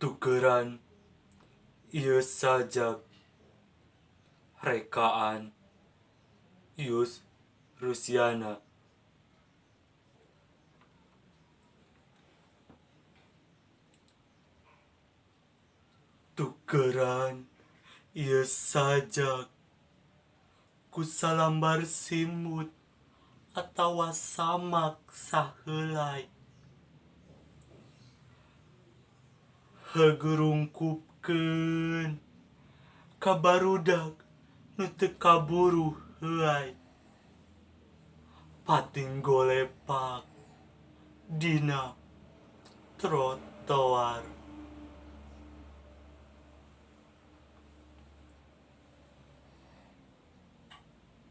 Tukeran ieu sajak rekaan Yus Rusiana. Tukeran ieu sajak ku salambar simut atawa samak saheulai. Heug rungkupkeun ka barudak nu teu kaburu heuay. Pating golepak dina trotoar.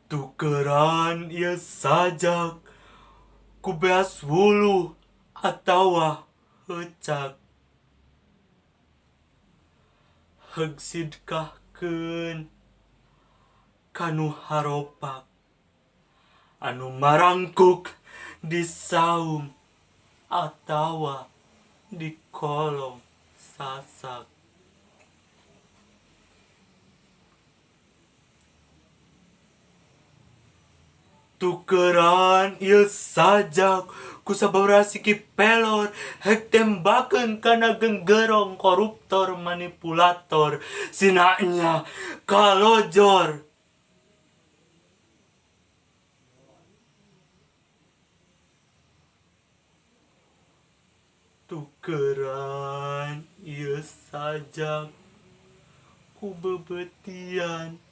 Tukeran ieu sajak ku beas wuluh atawa heucak. Heug sidkahkeun ka nu haropak anu marangkuk di saung atawa di kolong sasak. Tukeran ieu sajak ku sababaraha siki pelor hek tembakeun kana genggerong koruptor manipulator sinanya kalojor. Tukeran ieu sajak ku bebeutian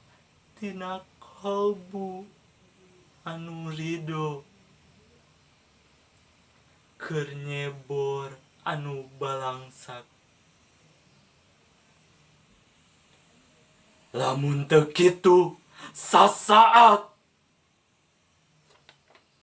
tina kalbu anu rido keur nyebor anu balangsak. Lamun teu kitu sasaat.